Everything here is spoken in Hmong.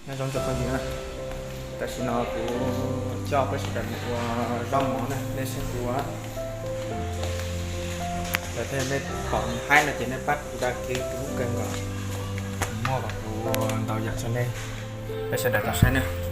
Nyob zoo tsoom phooj ywg na, tam sim no kuv coj peb sawv daws mus ua zaub mov na, nej saib kuv ua. Yog tej nej pom haib no ces nej pab kuv đăng ký kuv lub kênh kom muaj kom kuv ntau yam rau nej, peb sawv daws tau saib na.